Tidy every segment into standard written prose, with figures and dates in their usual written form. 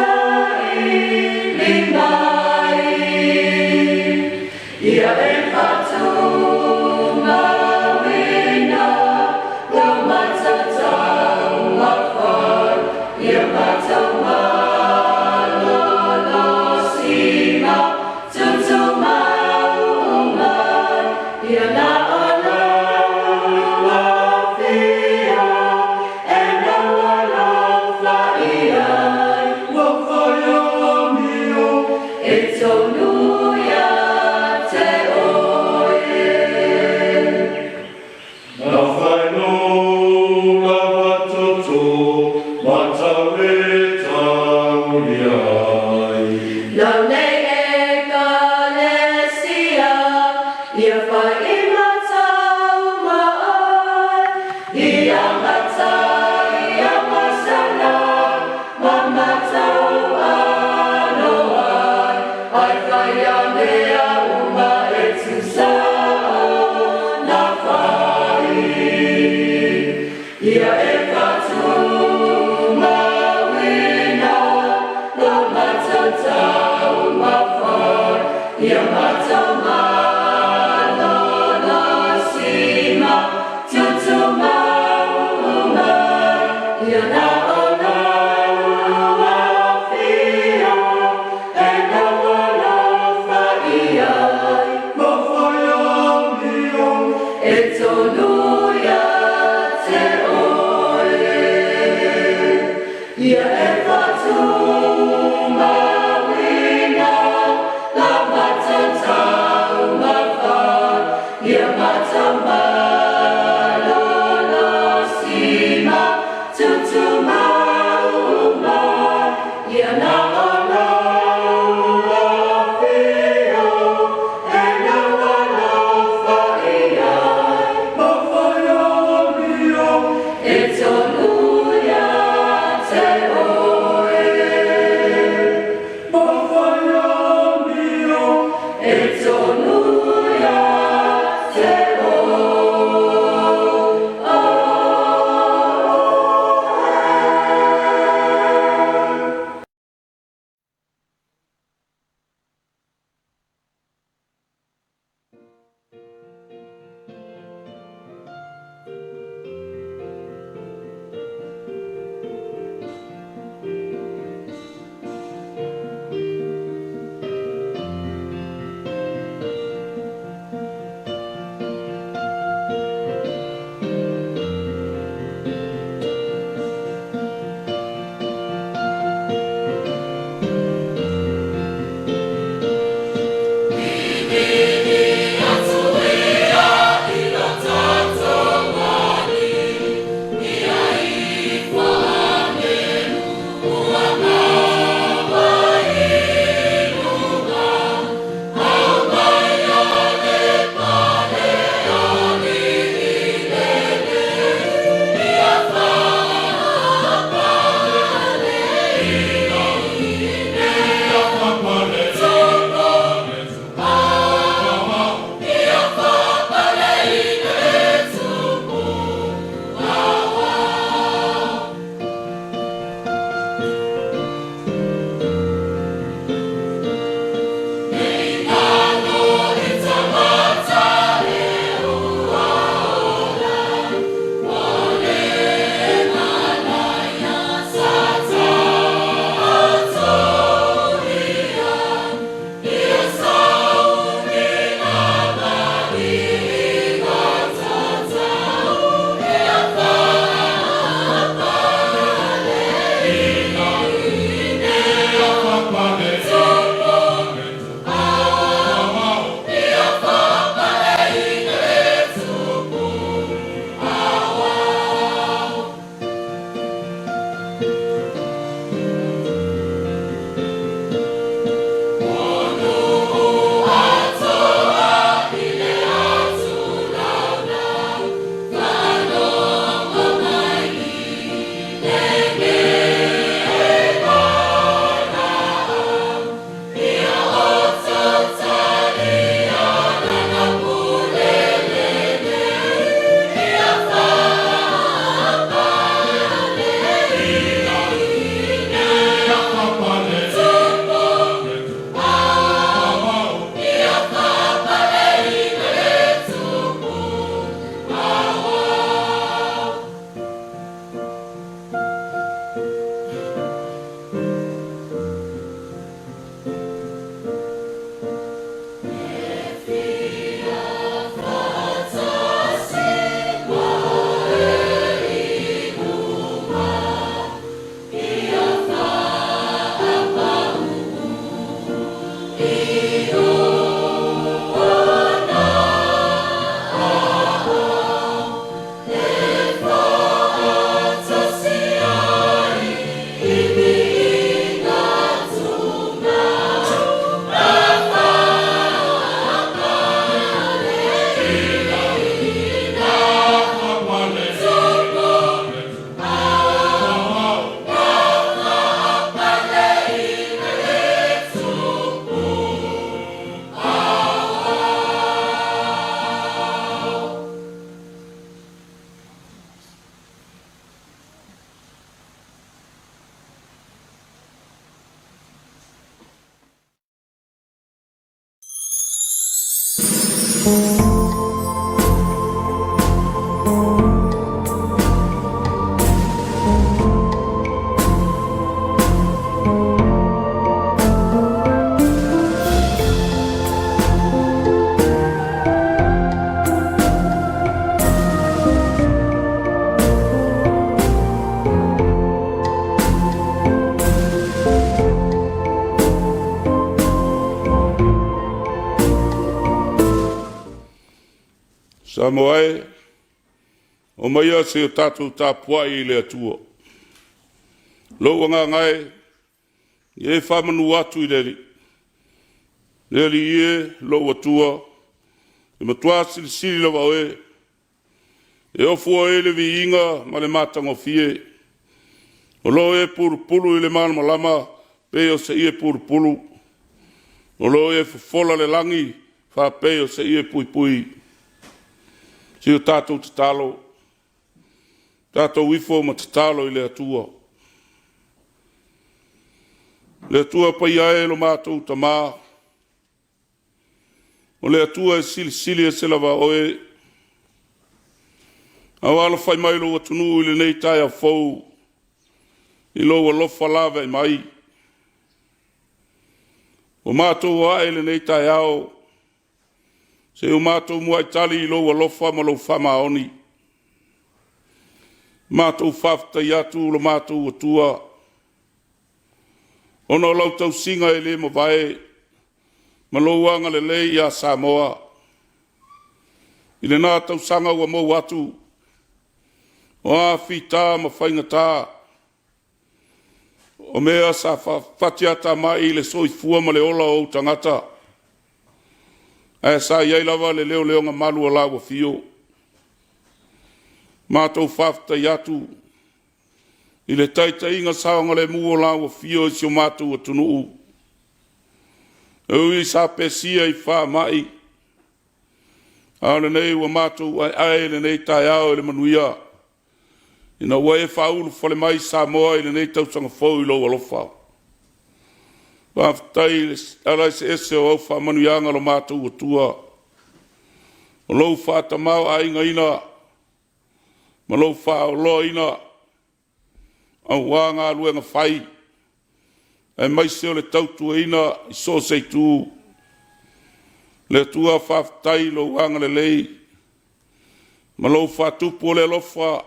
Saili mai ia e faatumauina lo matou taumafai ia matou malolosima ma tutumau uma ia na o lou afio e alofa i ai Ua fai amio e tonu ia te oe. Na fai lou lava toto matou e tauli ai. Laulei Ekalesia, ia fai matau ma oe, ia matai, ia masana, ma matou alo ai, ai fai a mea uma e tusa ona fai. Ia e faatumauina lo matou taumafai, ia matou malolosima, tutumau uma, ia na o lou afio e alofa i ai, Na fai amio e tonu ia te oe. Ia e faatumauina la matou. Samoa e, omaia se i o tatou tapuai i le Atua. Lou agaga e, ia e faamanu atu i le Alii. Le Alii e, lou Atua, e matua silisili lava Oe, e ofu o Oe le viiga ma le matagofie, o lo o e pulupulu i le malamalama pei o se ie pulupulu, o lo o e fofola le lagi faapei o se ie puipui. Se i o tatou tatalo, tatou ifo ma tatalo i le Atua. Le Atua Paia e lo matou Tama, o le Atua e silisili ese lava Oe, a ua alafai mai lou atunuu i lenei taeao fou i lou alofa laveai mai. Ua matou o a'e i lenei taeao se i o matou muai tali i lou alofa ma lou faamaoni. Matou faafetai atu lo matou Atua ona o lau tausiga e le mavae ma lou agalelei ia Samoa i lena tausaga ua mou atu. O a fita ma faigata, o mea sa fatiatamai i le soifua ma le ola o ou tagata, ae sa i ai lava le leoleoga malu o lau Afio. Matou faafetai atu i le taitaiga saogalemu o lau Afio i si o matou atunuu, e ui sa pesia i faamai, a o lenei ua matou aeae i lenei taeao i le manuia ina ua e faaulufale mai Samoa i lenei tausaga fou i lou alofa. Faafetai i le ala eseese o au faamanuiaga lo matou Atua, o lou faatamaoaigaina ma lou faaaloaloa aua galuega fai aemaise o le tautuaina i so o se itu. Le Atua faafetai i lou agalelei ma lou faatupu o le alofa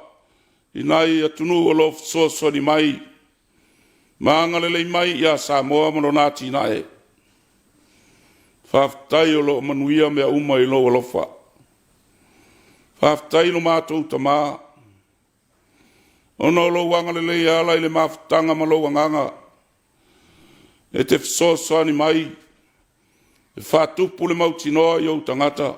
i nai atunuu o lo o fesoasoani mai ma agalelei mai ia Samoa ma lona atinae. Faafetai o lo o manuia mea uma i lou alofa. Faafetai i lo matou Tama ona o lou agalelei e ala i le mafutaga ma lou Agaga e te fesoasoani mai e faatupu le mautinoa i ou tagata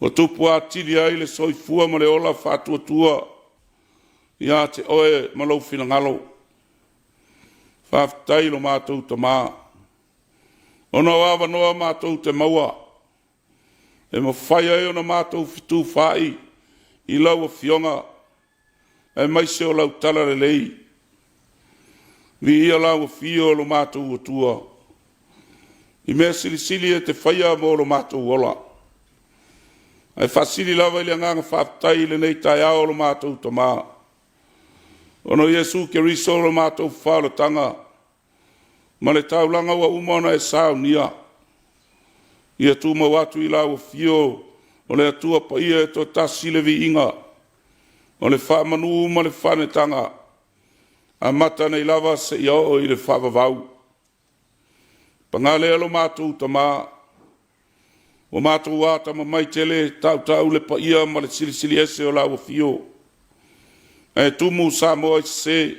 ua tupu atili ai le soifua ma le ola faatuatua ia te Oe ma lou finagalo. Faafetai i lo matou Tama ona o avanoa matou te maua e mafai ai ona matou fetufaai i lau Afioga aemaise o lau talalelei. Viia lau Afio lo matou Atua i mea silisili e te faia mo lo matou ola, ae faasili lava i le agaga faafetai i lenei taeao lo matou Tama, ona o Iesu Keriso lo matou faaolataga ma le taulaga ua uma ona e saunia, ia tumau atu i lau Afio o le Atua Paia e toatasi le viiga, o le faamanu ma le faaneetaga, amata nei lava seia oo i le faavavau. Paga lea lo matou Tama, ua matou atamamai tele tautau le paia ma le silisili ese o lau Afio, ae tumu Samoa i sese.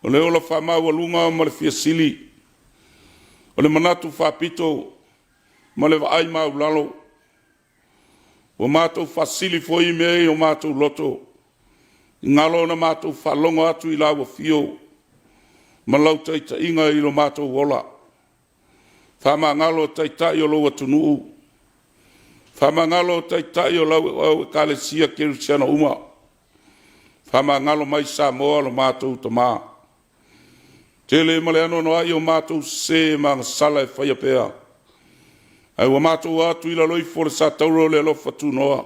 O le ola faamaualuga ma le fia sili, o le manatu faapito ma le vaai maualalo. Ua matou faasili foi mea i o matou loto, i galo ona matou faalogo atu i lau Afio ma lau taitaiga i lo matou ola. Faamagalo Taitai o lou atunuu, faamagalo Taitai o lau Ekalesia Kerisiano uma, faamagalo mai Samoa lo matou Tama. E tele ma le anoanoai o matou sese ma agasala e faia pea, ae ua matou o atu i lalo ifo o le satauro o le alofa tunoa,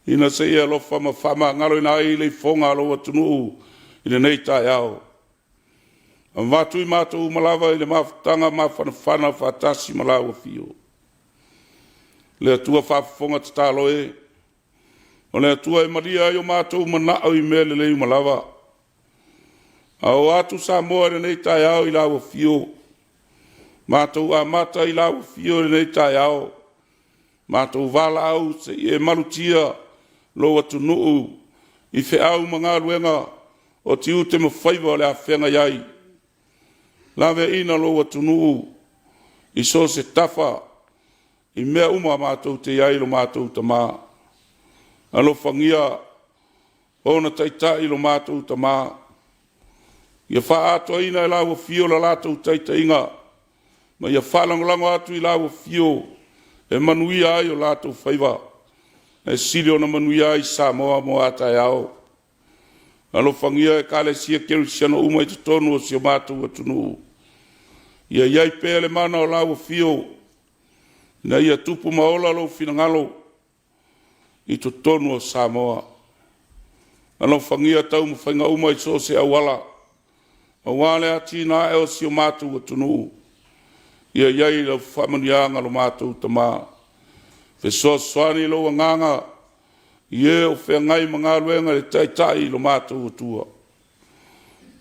ina se i e alofa ma faamagaloina ai le ifoga a lou atunuu i lenei taeao. Avatu i matou uma lava i le mafutaga mafanafana faatasi ma lau Afio. Le Atua faafofoga tatalo e, o le Atua e malie ai o matou manao i mea lelei uma lava. A o atu Samoa i lenei taeao i lau Afio, matou amata i lau Afio i lenei taeao. Matou valaau se i e malutia lou atunuu i feau ma galuega o tiute ma faiva o le a feagai ai. Laveaiina lou atunuu i so o se tafa i mea uma matou te i ai lo matou Tama. Alofagia ona taitai lo matou Tama, ia faaatoaina e lau Afio le latou taitaiga ma ia faalagolago atu i lau Afio e manuia ai o latou faiva, ae sili ona manuia ai Samoa mo a taeao. Alofagia Ekalesia Kerisiano uma i totonu o si o matou atunuu, ia i ai pea le mana o lau Afio ina ia tupu ma ola lou finagalo i totonu o Samoa. Alofagia taumafaiga uma i so o se auala aua le atinae o si o matou atunuu, ia i ai lau faamanuiaga lo matou Tama. Fesoasoani lou Agaga i e o feagai ma galuega i le taitai i lo matou Atua.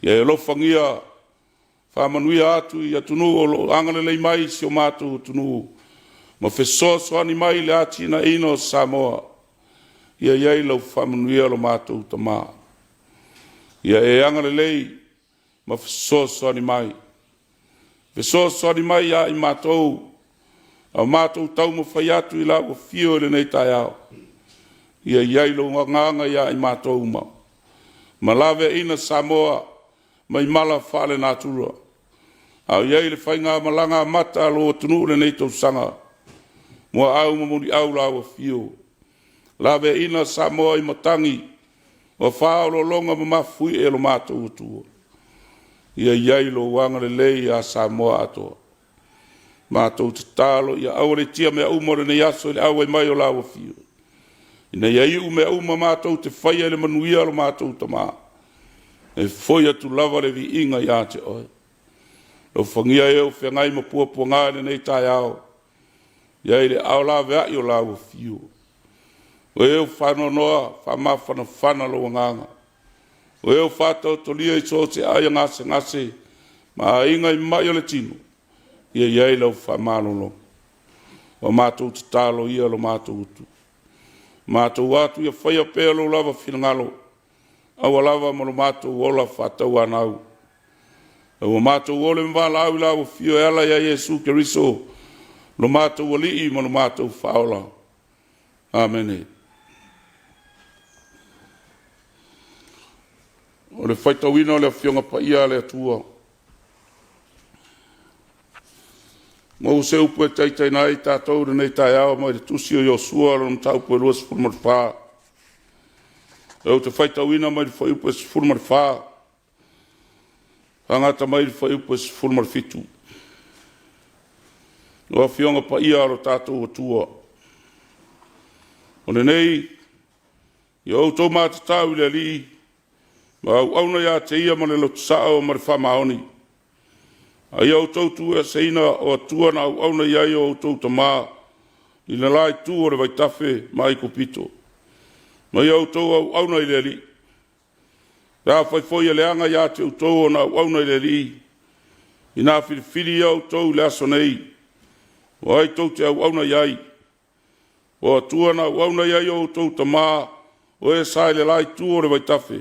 Ia e alofagia faamanuia atu i atunuu o lo o agalelei mai i si o matou atunuu ma fesoasoani mai i le atiaeina o Samoa. Ia i ai lau faamanuia lo matou Tama. Ia e agalelei ma fesoasoani mai, fesoasoani mai ia i matou a o matou taumafai atu i lau afio i lenei taeao. Ia i ai lou Agaga ia i matou uma ma laveaiina Samoa mai mala faalenatura. A o i ai le faigamalaga amata a lou atunuu i lenei tausaga, muaau ma muliau lau afio, laveaiina Samoa i matagi, o afa o lologa ma mafuie lo matou Atua. Ia i ai lou agalelei ia Samoa atoa. Matou tatalo ia aualiitia mea uma o lenei aso i le auai mai o lau Afio, ina ia iu mea uma matou te faia i le manuia lo matou Tama, e foi atu lava le viiga ia te Oe. Alofagia e o feagai ma puapuaga i lenei taeao, i ai le aao laveai o lau Afio. O e ua faanoanoa, faamafanafana lou agaga. O e ua faataotolia i so o se aiga gasegase ma aiga i mai o le tino, ia i ai lau faamalologa. O a matou tatalo ia lo matou Atua, matou o atu ia faia pea lou lava finagalo, aua lava ma lo matou ola faatauanau, ae ua matou ole ma valaau i lau Afio e ala ia Iesu Keriso lo matou Alii ma lo matou Faaola. Amene. O le faitauina o le Afioga Paia a le Atua. Maua se upu e taitaiina ai tatou i lenei taeao mai le Tusi o Iosua lona mataupu e 24. Ou te faitauina mai le fuaiupu e 14 e amata mai i le fuaiupu e 17. O Afioga Paia a lo tatou Atua, o lenei, ia outou matatau i le Alii ma auauna ia te Ia ma le loto sao ma le faamaoni. A ia outou tuueseina o atua na auauna i ai o outou tama i le la itu o le vaitafe ma Aikupito, ma ia outou auauna i le Alii. Pe afai foi e leaga ia te outou ona auauna i le Alii, ina filifili ia outou i le aso nei o ai tou te auauna i ai, o atua na auauna i ai o outou tama o e sa i le la itu o le vaitafe,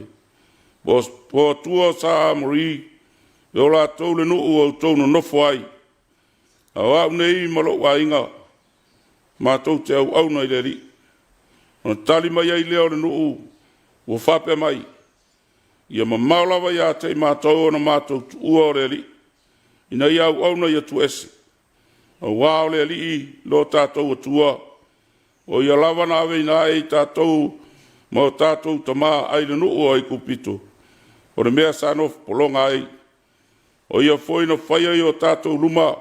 po o atua sa Amori e o latou le nuu ua outou nonofo ai. A o au nei ma lou aiga, matou te auauna i le Alii. Ona tali mai ai lea o le nuu ua faapea mai, “Ia mamao lava ia te i matou ona matou tuua le Alii ina ia auauna i atua ese, aua o le Alii lo tatou Atua, o Ia lava na aveina ai i tatou ma o tatou tama mai le nuu o Aikupito, o le mea sa nofo pologa ai. O Ia foi na faia i o tatou luma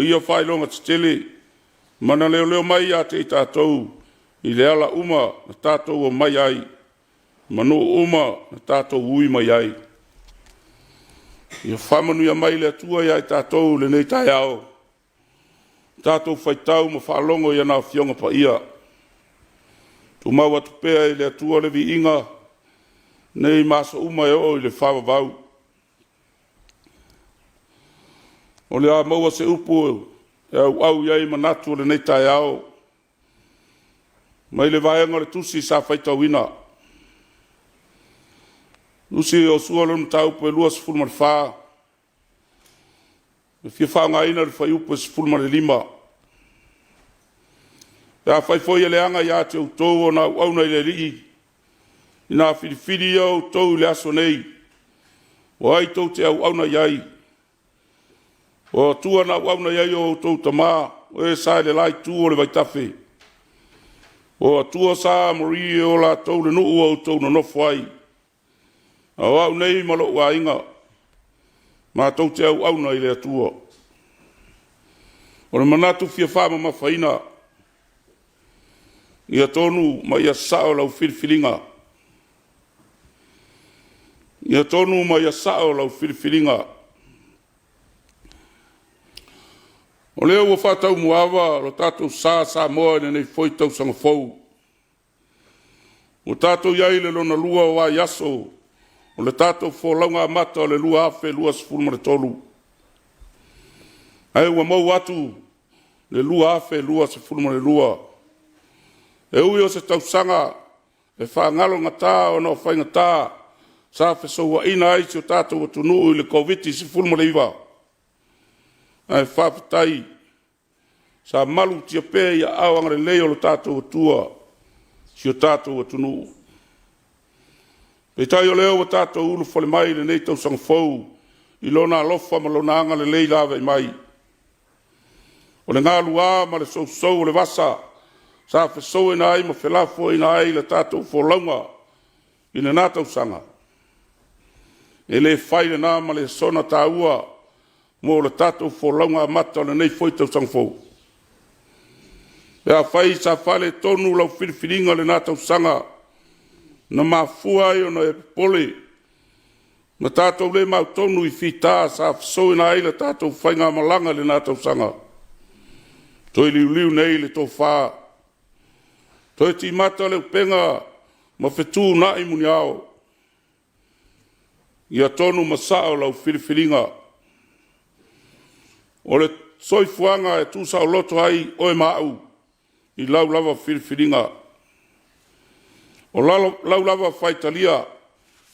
ia faailoga tetele ma na leoleo mai ia te i tatou i ala uma na tatou omai ai ma nuu uma na tatou ui mai ai.” Ia faamanuia mai le Atua ia i tatou i lenei taeao, tatou faitau ma faalogo i ana Afioga Paia. Tumau atu pea i le Atua le viiga nei ma aso uma e oo i le faavavau. O le a maua se upu e auau i ai manatu o lenei taeao. Mai le vaega o le tusi sa faitauina, Tusi o Iosu lona mataupu e 24, e fia faaaogaina le fuaiupu e 15. Pe afai foi e leaga ia te outou ona auauna i le Alii, ina filifili ia outou i le aso nei o ai tou te auauna i ai, o Atua na auauna i ai o outou tama o e sa i le la itu o le vaitafe, o Atua sa Amori o latou le nuu ua outou nonofo ai. A o au nei ma lou aiga, matou te auauna i le Atua. O le manatu fia faamamafaina, ia tonu ma ia sao lau filifiliga. Ia tonu ma ia sao lau filifiliga. O lea ua faataumuaava lo tatou sa Samoa i lenei foi tausaga fou, ua tatou i ai i le lona lua o vaiaso o le tatou folauga amata o le 2023, ae ua mou atu le 2022. E ui o se tausaga e faagalogata ona o faigata sa fesouaina ai si o tatou atunuu i le Koviti-19, ae faafetai sa malutia pea i aao agalelei o lo tatou Atua si o tatou atunuu. Peitai o lea ua tatou ulufale mai i lenei tausaga fou i Lona alofa ma Lona agalelei laveai mai. O le galua ma le sousou o le vasa sa fesouaina ai ma felafoaiina ai le tatou folauga i lena tausaga, e le fai lena ma lesona taua mo le tatou folauga amata o lenei foi tausaga fou. Pe afai sa faaletonu lau filifiliga i lena tausaga na mafua ai ona e popole ma tatou le mautonu i fita sa fesouaina ai le tatou faigamalaga i lena tausaga, toe liuliu nei le tofa, toe timata le upega ma fetuunai muniao. Ia tonu ma sao lau filifiliga. O le soifuaga e tuusaoloto ai oe ma au i lau lava filifiliga. O lau lava faitalia,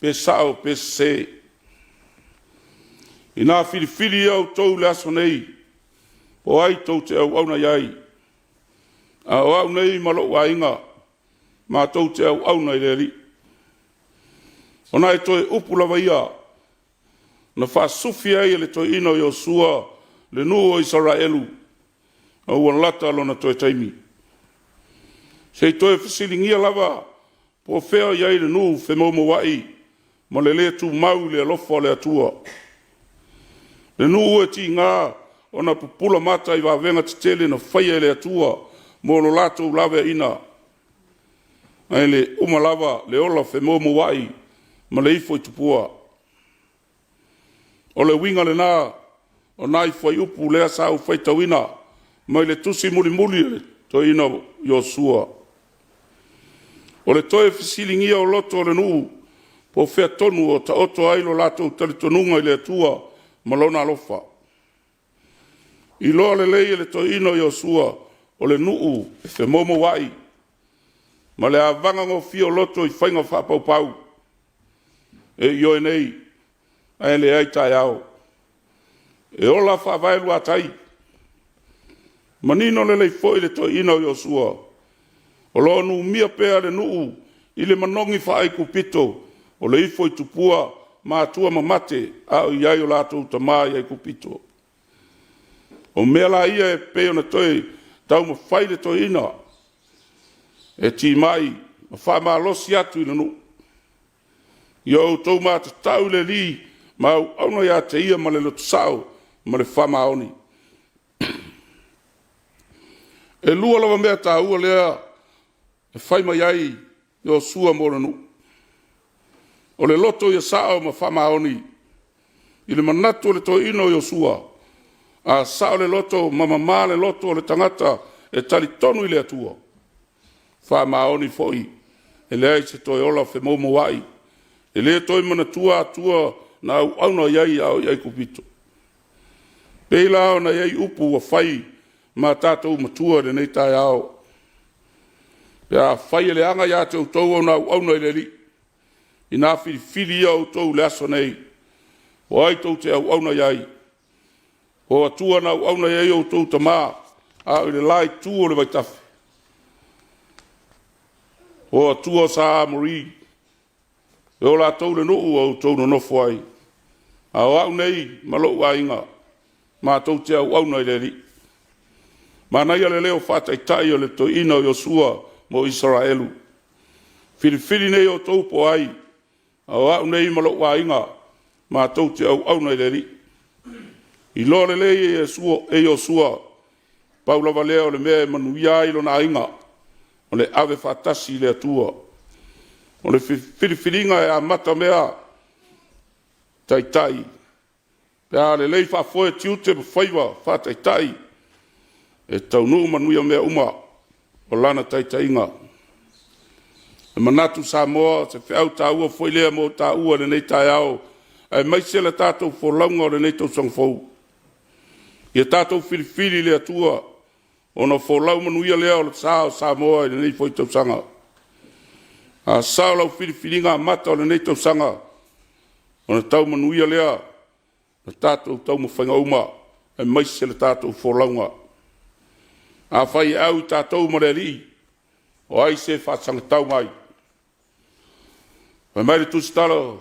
pe sao pe sese. Ina filifili outou i le aso nei po o ai tou te auauna i ai, a o au nei ma lou aiga, matou te auauna i le Alii. O nai toe upu lava ia na faasufi ai e le toeaina o Iosu le nuu o Isaraelu a ua lata lona toe taimi. Se i toe fesiligia lava po o fea o i ai le nuu femoumouai ma le le tumau i le alofa o le Atua. Le nuu e tiga ona pupula mata i vavega tetele na faia e le Atua mo lo latou laveaiina, ae le uma lava le ola femoumouai ma le ifo i tupua. O le uiga lena o nai fuaiupu lea sa ou faitauina mai le tusi mulimuli a le toeaina o Iosu. O le toe fesiligia o loto o le nuu po o fea tonu o taoto ai lo latou talitonuga i le Atua ma Lona alofa. Iloa lelei e le toeaina o Iosu o le nuu e femoumouai ma le avagagofie o loto i faiga faapaupau. E ioe nei, ae leai taeao. E ola faavaeluatai. Manino lelei foi le toeaina o Iosu, o lo o numia pea le nuu i le manogi faa-Aikupito o le ifo i tupua matua mamate a o i ai o latou tama i Aikupito. O mea la ia e pei ona toe taumafai le toeaina e timai ma faamalosi atu i le nuu. Ia outou matatau i le Alii ma auauna ia te Ia ma le loto sao ma le faamaoni. E lua lava mea taua lea e fai mai ai Iosu mo le nuu, o le loto ia sao ma faamaoni. I le manatu o le toeaina o Iosu, a sao le loto ma mama le loto o le tagata e talitonu i le Atua, faamaoni foi, e leai se toe ola femoumouai, e le toe manatua Atua na auauna i ai a o i Aikupito. E pei la ona i ai upu ua fai ma tatou matua i lenei taeao. Pe Pe afai e leaga ia te outou ona auauna i le Alii, ina filifili ia outou i le aso nei o ai tou te auauna i ai, po o Atua na auauna i ai o outou tama a o i le la itu o le vaitafe, po o Atua sa Amori e o latou le nuu ua outou nonofo ai. A o au nei ma lou aiga, matou te auauna i le Alii. Manaia le leo faataitai o le toeaina o Iosua mo Isaraelu, “Filifili nei outou po o ai, a o au nei ma lou aiga, matou te auauna i le Alii.” Iloa lelei e Iosua, pau lava lea o le mea e manuia ai lona aiga, o le ave faatasi i le Atua. O le filifiliga e amatamea taitai pe a lelei faafoe tiute ma faiva faa-taitai, e taunuu manuia mea uma o lana taitaiga. E manatu Samoa o se feau taua foi lea mo taua i lenei taeao aemaise le tatou folauga o lenei tausaga fou. Ia tatou filifili i le Atua ona folau manuia lea o le sa o Samoa i lenei foi tausaga. A sao lau filifiliga amata o lenei tausaga, ona tau manuia lea o tatou taumafaiga uma aemaise le tatou folauga. Afai e au i tatou ma le Alii, o ai se faasagatau mai? Fai mai le Tusitala o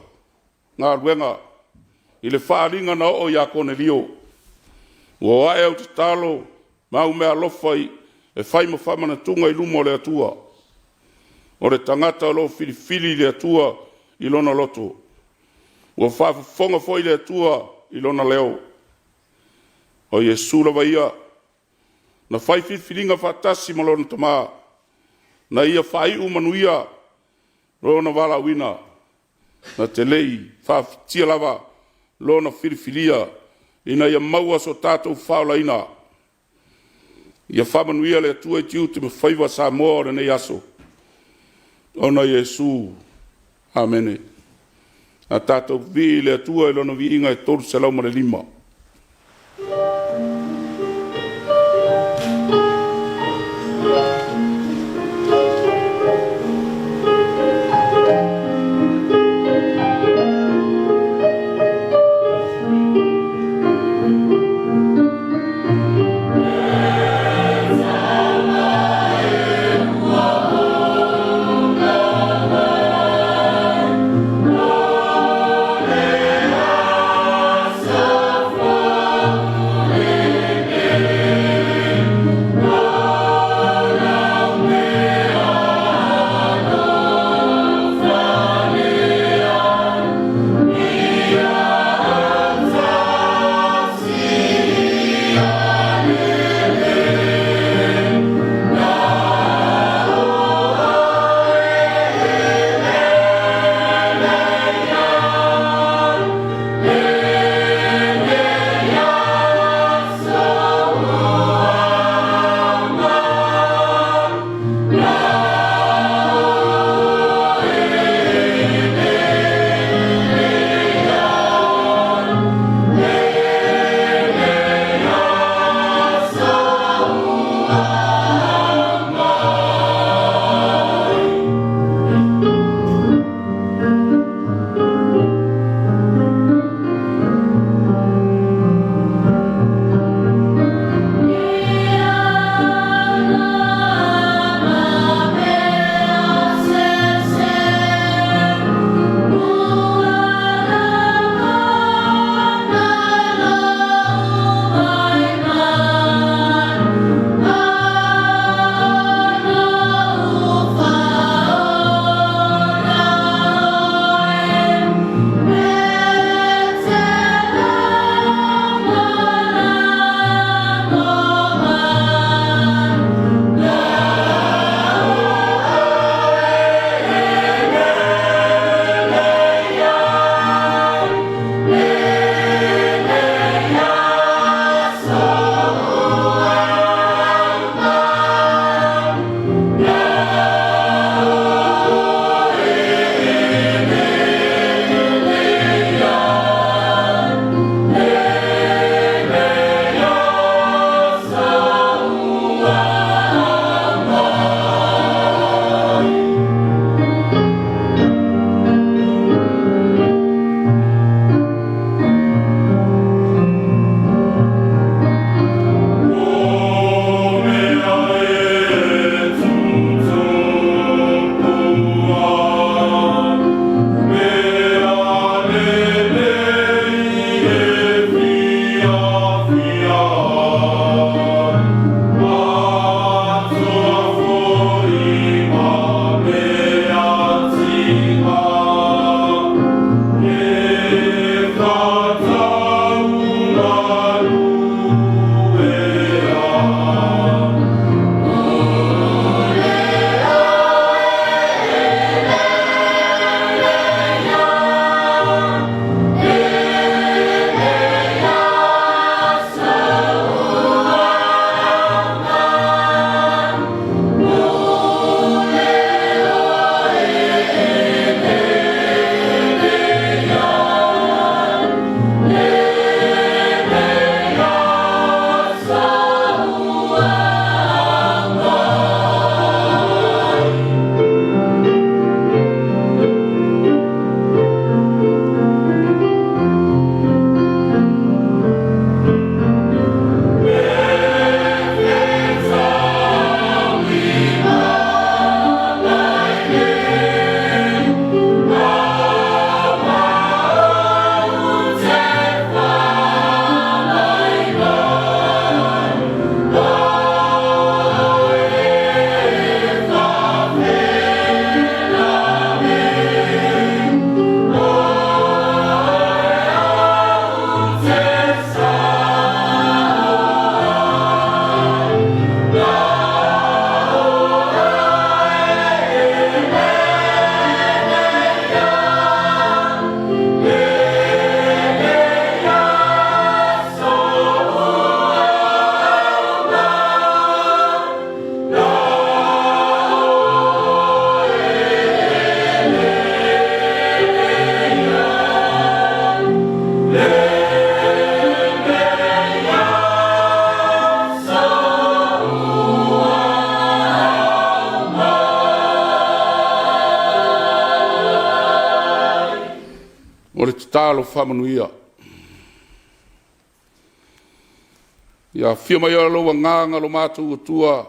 Galuega i le faaaliga na oo ia Konelio, “Ua oo a'e au tatalo ma au meaalofa e fai ma faamanatuga i luma o le Atua. O le tagata o lo o filifili le Atua i lona loto, ua faafofoga foi le Atua i lona leo.” O Iesu lava ia na fai filifiliga faatasi ma lona Tama na ia faaiu manuia lona valaauina, na te le i faafitia lava Lona filifilia ina ia maua so tatou faaolaina. Ia faamanuia le Atua i tiute ma faiva o Samoa i lenei aso ona o Iesu. Amene. A tatou vivii i le Atua i Lona viiga e 305. E tama e ua ou tatalo faamanuia. Ia afio mai lou Agaga lo matou Atua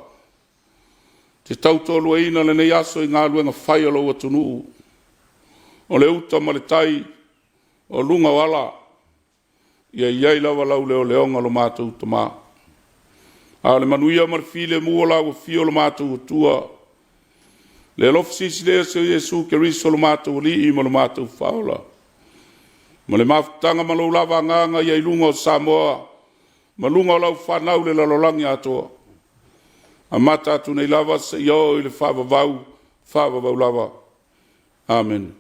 e te tautoaluaina lenei aso i galuega fai a lou atunuu, o le uta ma le tai, o luga o ala, ia i ai lava lau leoleoga lo matou Tama. A o le manuia ma le filemu o lau afio lo matou Atua, le alofa silisili ese o Iesu Keriso lo matou Alii ma lo matou Faaola, ma le mafutaga ma lou lava Agaga ia i luga o Samoa ma luga o lau fanau i le lalolagi atoa, amata atu nei lava seia oo i le faavavau, faavavau lava. Amene.